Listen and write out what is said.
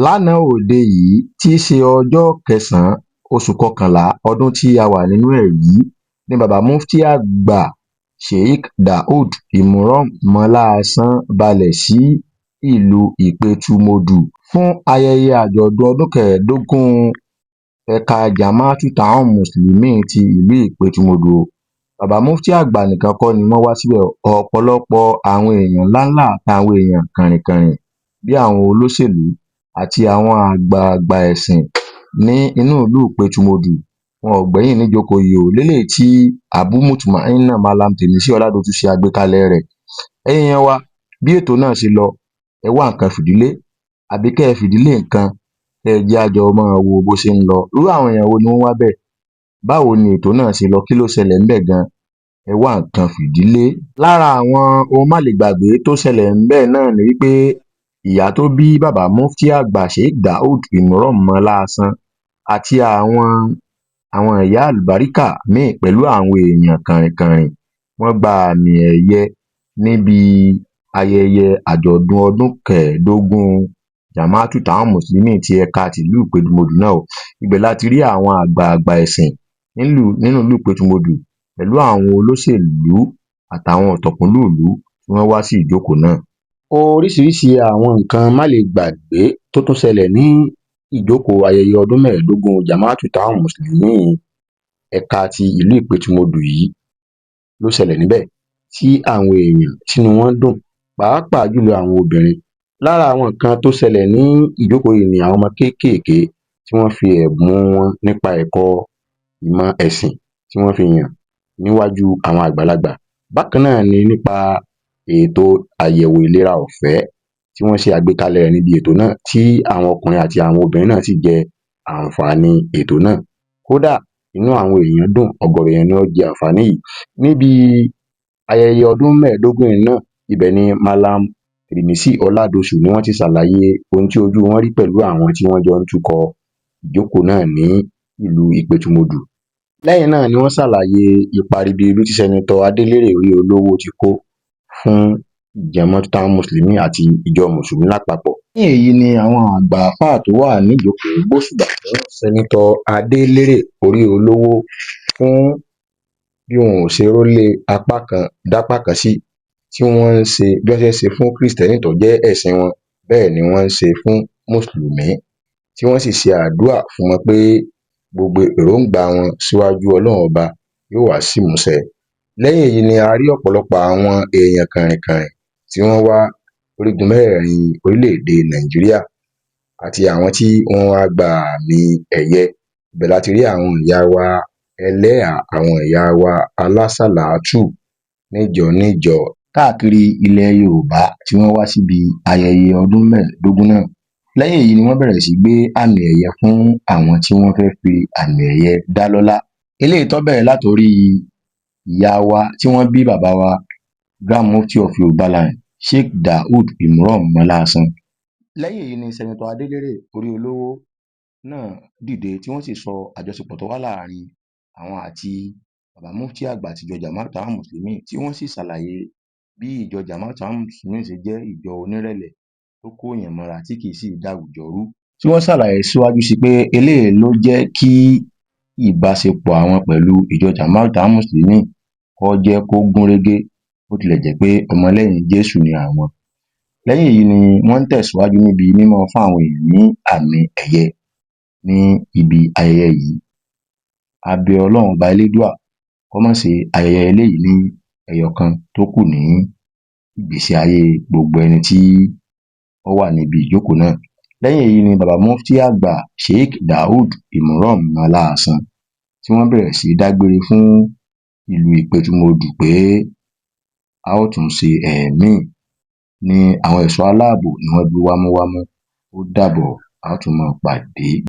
Lánàá òde yìí tí í ṣe ọjọ kẹsànán oṣù kọkànlá ọdún tí a wà nínú ẹ yìí ní baba mufti àgbà sheikh daud imran mọláàsán balẹ sí ìlú ìpẹtùmọdù fún ayẹyẹ àjọdún ọdún kẹẹẹdógún ẹka jamaatul taawun muslimin ti ìlú ìpẹtùmọdù. Baba mufti àgbà nìkan kọ ni wọn wá síbẹ, ọpọlọpọ àwọn èèyàn ńlá ńlá àtàwọn èèyàn kànrìnkànrìn bíi àwọn olóṣèlú àti àwọn àgbààgbà ẹsìn ní inú ìlú ìpẹtùmọdù, wọn ò gbẹyìn níjókòó yìí o. Lélẹyìí tí abu mutmaina mallam tẹmísì ọládọtún ṣe àgbékalẹ rẹ. Ẹyin èèyàn wa, bí ètò náà ṣe lọ, ẹ wá nǹkan fìdílé àbí kẹ ẹ fìdílé nǹkan, kẹ ẹ jẹ á jọ máa wo bó ṣe ń lọ. Irú àwọn èèyàn wo ni wọn wá bẹ, báwo ni ètò náà ṣe lọ, kí ló ṣẹlẹ ńbẹ ganan? Ẹ wá nǹkan fìdílé. Lára àwọn ohun málegbàgbé tó ṣẹlẹ ńbẹ náà ni wípé ìyá tó bí baba mufti àgbà sheikh daud imran mọláàsán àti àwọn ìyá àlùbáríkà míín pẹlú àwọn èèyàn kànrìnkànrìn wọn gba àmìẹyẹ níbi ayẹyẹ àjọdún ọdún kẹẹẹdógún jamaatul taawun muslimin ti ẹka tìlú ìpẹtùmọdù náà. Ibẹ la ti rí àwọn àgbààgbà ẹsìn nínú ìlú ìpẹtùmọdù pẹlú àwọn olóṣèlú àtàwọn ọtọkùlú ìlú tí wọn wá sí ìjókòó náà. Oríṣiríṣiì àwọn nǹkan málegbàgbé tó tún ṣẹlẹ ní ìjókòó ayẹyẹ ọdún mẹẹẹdógún jamaatul taawun muslimin ẹka ti ìlú ìpẹtùmọdù yìí ló ṣẹlẹ níbẹ tí àwọn èèyàn tínú wọn dùn, pàápàá jù lọ àwọn obìnrin. Lára àwọn nǹkan tó ṣẹlẹ ní ìjókòó yìí ni àwọn ọmọ kéékèèké tí wọn fi ẹbùn wọn nípa ẹkọ ìmọ ẹsìn tí wọn fi hàn níwájú àwọn àgbàlagbà. Bákan náà ni nípa ètò àyẹwò ìlera ọfẹ tí wọn ṣe àgbékalẹ rẹ níbi ètò náà, tí àwọn ọkùnrin àti àwọn obìnrin náà sì jẹ àǹfààní ètò náà. Kódà inú àwọn èèyàn dùn, ọgọrọ èèyàn ni wọn jẹ àǹfààní yìí níbi ayẹyẹ ọdún mẹẹẹdógún yìí náà. Ibẹ ni mallam tìrìmísì ọládọsù ni wọn ti ṣàlàyé ohun tí ojú wọn rí pẹlú àwọn tí wọn jọ ń tukọ ìjókòó náà ní ìlú ìpẹtùmọdù. Lẹyìn náà ni wọn ṣàlàyé ipa ribiribi tí seneto adelere oríolọwọ ti kó fún jamaatul taawun muslimin àti ìjọ mùsùlùmí lápapọ. Lẹyìn èyí ni àwọn àgbà àáfàá tó wà níjókòó gbóṣùbà fún seneto adelere oriolọwọ fún bí wọn ò ṣe rọlé apá kan dápá kan sí, tí wọn ń ṣe bí wọn ṣe ń ṣe fún kristẹni tó jẹ ẹsìn wọn, bẹẹ ni wọn ń ṣe fún mùsùlùmí, tí wọn sì ṣe àdúrà fún wọn pé gbogbo èròǹgbà wọn síwájú ọlọrun ọba yóò wá sí ìmúṣẹ. Lẹyìn èyí ni a rí ọpọlọpọ àwọn èèyàn kànrìnkànrìn tí wọn wá orígun mẹrẹẹrin orílẹèdè nàíjíríà àti àwọn tí wọn wàá gba àmì ẹyẹ. Ibẹ la ti rí àwọn ìyá wa ẹlẹhàá, àwọn ìyá wa alásàlátù níjọ níjọ káàkiri ilẹ yorùbá tí wọn wá síbi ayẹyẹ ọdún mẹẹẹdógún náà. Lẹyìn èyí ni wọn bẹrẹ sí í gbé àmìẹyẹ fún àwọn tí wọn fẹẹ fi àmìẹyẹ dá lọlá, eléyìí tó bẹrẹ láti orí ìyá wa tí wọn bí bàbá wa grand mufti of yorùbá land sheikh daud imran mọláàsán. Lẹyìn èyí ni seneto adelere oriolọwọ náà dìde tí wọn sì sọ àjọṣepọ tó wà láàrin àwọn àti baba mufti àgbà àti ìjọ jamaatul taawun muslimin, tí wọn sì ṣàlàyé bí ìjọ jamaatul taawun muslimin ṣe jẹ ìjọ onírẹlẹ tó kó èèyàn mọra tí kì í sì í da àwùjọ rú, tí wọn ṣàlàyé síwájú sí i pé eléyìí ló jẹ kí ìbáṣepọ àwọn pẹlú ìjọ jamaatul taawun muslimin kò jẹ kó gún régé, bó tilẹ jẹ pé ọmọlẹyìn jésù ni àwọn. Lẹyìn èyí ni wọn tẹsíwájú níbi mímọ fún àwọn èèyàn ní àmì ẹyẹ ní ibi ayẹyẹ yìí. A bẹ ọlọrun ọba elédùà kó má ṣe ayẹyẹ eléyìí ní ẹyọ kan tó kù ní ìgbésí ayé gbogbo ẹni tí ó wà níbi ìjókòó náà. Lẹyìn èyí ni baba mufti àgbà sheikh daud imran mọláàsán tí wọn bẹrẹ sí í dágbére fún ìlú ìpẹtùmọdù pé a ó tún ṣe ẹmín ní àwọn ẹṣọ aláàbò ni wọn dúró wámúwámú. Ó dàbọ, a ó tún máa pàdé.